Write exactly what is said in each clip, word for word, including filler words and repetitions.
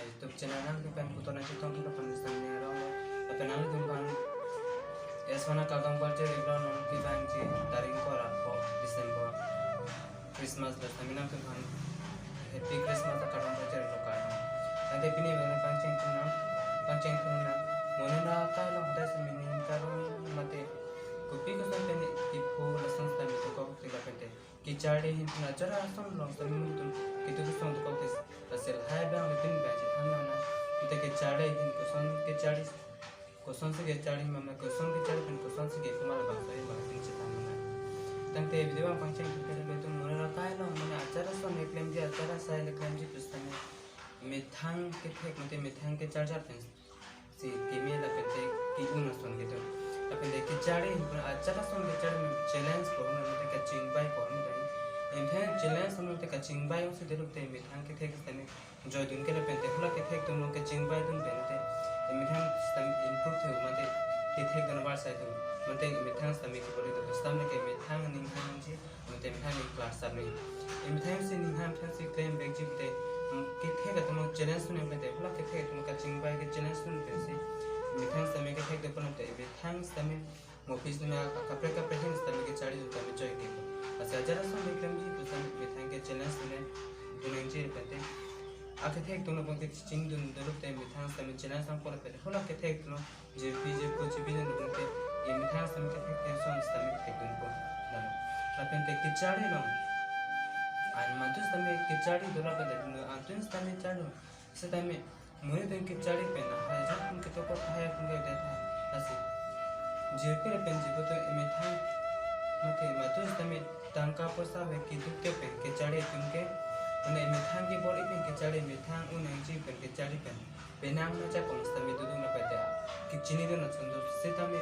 YouTube channel nangkepen kuto nangchetong kuto pan Islam ni arong. Lapen nanglitum aphan S one akardom pachirilo, non kevangji tarik ingkoi ra pho December, Christmas, lapen nanglitum aphan Happy Christmas akardom pachirilo, kardom. Tangte pini abang pangcheng thunang, pangcheng thunang. Monit akai along hadak sitame ning karong mate kopi koson pen kepho lason sitame dokok te, lapente kecharli ahin pen ajat ason along sitame monit atum keduk kesung dokok te. Lasi lahai abang le pini abang chethan nang. Mate kecharli ahin koson kecharli, kosonsi kecharli ma, ma koson kecharli pen kosonsi kepho ma labangso abang pini chethan nang. Tangte video abang pangcheng thunang, ilitum monit akai along mane ajat ason le klemji, ajat asai le klemji pusitame methang kethek mate methang kecharjap pensi keme lapente ke-un ason kedo. Lapente kecharli ahin pen ajat ason kecharli challenge ko mate kachingbai ko mate. Emethang challenge mate kachingbai si dolo te methang kethek sitame joidun ke lapente hala kethek atum along kachingbai dun pen te emethang sitame improve the mate kethek dun bar sai dun mate emethang sitame kebor-i do, sitame ke methang ning hangji mate methang ning class sitame. Emethang si ning hang methang si klem vekji mate, mm, kethek atum along challenge dun mate hala kethek atum along kachingbai ke challenge dun pensi emethang sitame kethek dun pen te emethang sitame mo office me akaprek kaprek ahin sitame kecharli dun sitame choi ke. Lasi ajat ason le klemji pusitame emethang ke challenge dun, dun nangji lapente akethek atum along ke chingdun dolo te emethang sitame challenge nangpo lapente hala kethek atum along jirpi jirpo chipi dun dolo te emethang sitame kethek ason sitame thekdunpo. Lapen, lapente kecharli along an madu sitame kecharli dolo, lapente anuttin sitame charli sitame monit atum kecharli pen ahai ajat atum ketokok, ahai atum kedet, lasi jirpi lapen jirpo atum emethang mate madu sitame tangka poisa ave keduk ke pen kecharli atum ke, mane emethang kebor-i pen kecharli, emethang un nangji pen kecharli pen penang ajakong sitame dodun lapente kechini dun ason do sitame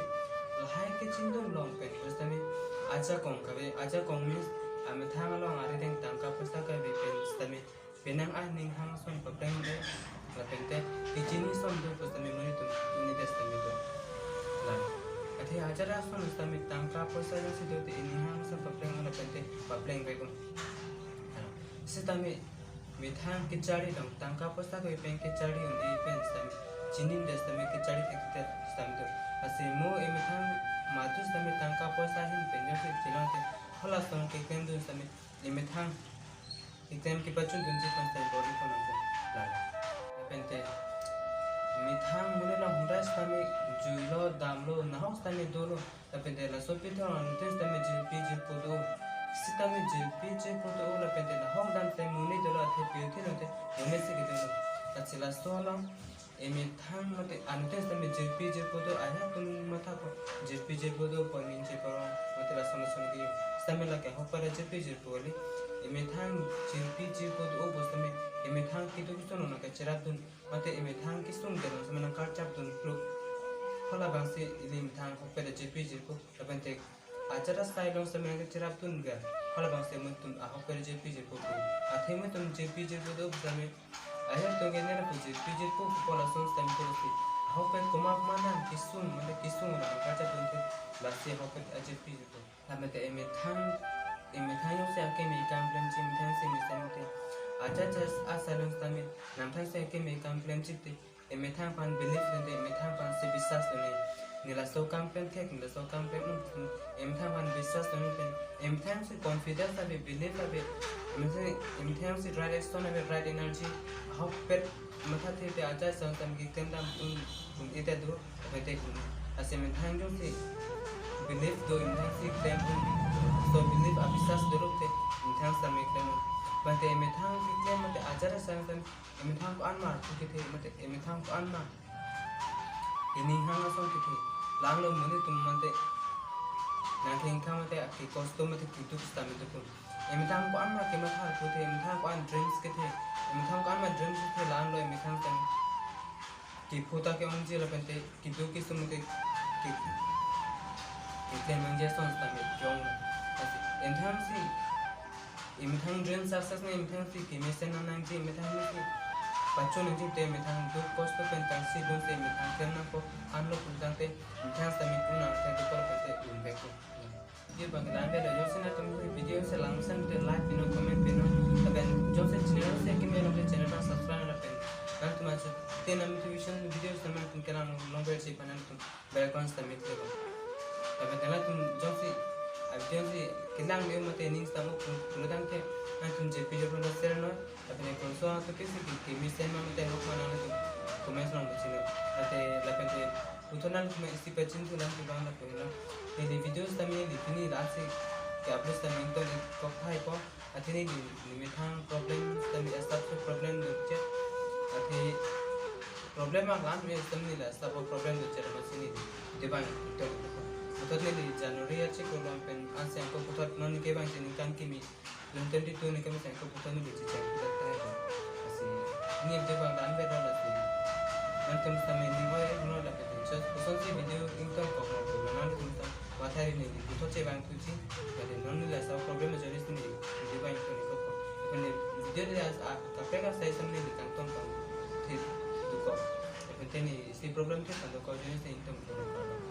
lahai kechini dun along pen pusitame ajakong kave, ajakong means amethang along arideng tangka poisa kave pen sitame penang aning hang ason papleng do, lapente kechini ason do pusitame monit atum uni des tame do. La, athe ajat ason sitame tangka poisa jongsi do te ining hang ason papleng lapente papleng vek un. Sitame methang kecharli along tangka poisa kave pen kecharli un-e pen sitame chini des tame kecharli thekthek sitame do. Lasi mo emethang madu sitame tangka poisa ahin pen jongsi chelong te hala ason keklem dun sitame emethang item kepachun dunji aphan sitame bor-i ko nangkok. Lala. Lapente methang monit along hundai sitame juilo, damlo, nahok sitame dolo. Lapente laso aphuthak anuttin sitame jirpi jirpo do. Sitame jirpi jirpo do lapente nahok dam sitame monit dolo, athe pirthe lote monit si kedolo. Lasi laso along emethang mate anuttin sitame jirpi jirpo do, ajat atum matha ko jirpi jirpo do pu ningje parong mate lason lason ke. Sitame lake ahokpet ajirpi jirpo kali. Emethang jirpi jirpo do pu sitame emethang keduk kesung along nangkacherap dun mate emethang kesung ke along sitame nangkarjap dun kluk. Halabangsi ili emethang ahokpet ajirpi jirpo. Lapente ajat asai along sitame nangkacherap dun ga, halabangsi monit atum ahokpet jirpi jirpo pu. Athe monit atum jirpi jirpo do sitame ajat atum ke nela pu jirpi jirpo pu lason sitame pusi ahokpet komat mana kesung mate kesung along nangkarjap dun te lasi ahokpet ajirpi jirpo. Lapente emethang, emethang jongsi akeme kam klemji, emethang si mesen te ajat ajat asai along sitame namethang si akeme kam klemji te emethang aphan believe dunde, emethang aphan si biswas dunde. Ne laso kam klem thek, ne laso kam klem un, emethang aphan biswas dunde. Emethang si confidence ave, believe ave, emethang, emethang si right action ave, right energy, ahokpet matha thete ajat ason sitame keklem dam un, un ite do, ite un. Lasi emethang jongsi believe do, emethang si klem un, so believe abiswas dolo te emethang sitame klem un. Mate emethang keklem mate ajat ason sitame emethang ko-an ma pu kethe mate emethang ko-an ma ining hang ason kethe. Langlo monit atum mate nangkheng khang mate akekosto mate keduk sitame dokun. Emethang ko-an ma kematha puthe, emethang ko-an dreams kethe, emethang ko-an ma dreams kethe, langlo emethang sitame kepho ta ke-ongji lapente keduk kesung mate ke, keklem nangji ason sitame ke-ong. Lasi emethang si emethang dream success ne emethang si kemesen nang nangji, emethang si pachun nangji te emethang duk kosto pen tangsi dun te emethang klem nangkok anlo pulotangte emethang sitame un nang te duk kosto te un beko. Ye bang lang belo jongsi nangtum video si langsan te like pinon, comment pinon, lapen jongsi channel si akeme along te channel abang subscribe lapen Nangtum achu te nangtum motivation videos nangtum kelang longver si pa nangtum background sitame kle ko. Lapen ke nangtum jongsi, a jongsi kelang neo mate ning sitame pu-, pulo tangte nangtum J P Job lo share noi. Lapen ke konso atum kesi ke, ke mesen ma mate rok ma nangtum comments along pachini. Lapen, lapen ke puthot nangtum isi pachin thu nangtum bang lapen ke neli video sitame neli pini lasi ke upload sitame ingtong kok thai ko. Athe neli, neli methang problem sitame asap so problem dotchet. Athe problem alam me sitame neli asap problem dotchet amatsi neli video bang ingtong. Puthot neli January achiklo along pen ansi ako puthot non ke bang chini kan kimi. June twenty-two ni kami sangko puthot neli chicheng puthot thai ko. Lasi neli video bang dan be dam lasi. Nangtum sitame ning oi no lapen ke just kosonsi video ingtong kok no ko nangtum ta wathari neli puthot che bang tuji. Lapen non neli asap problem ajoine si neli video bang ingtong kok ko. Lapen neli video neli as a kaprek asai sitame neli kangtong kangthir dokok. Lapen te neli isi problem ke kangtong kok ajoine si ingtong kok.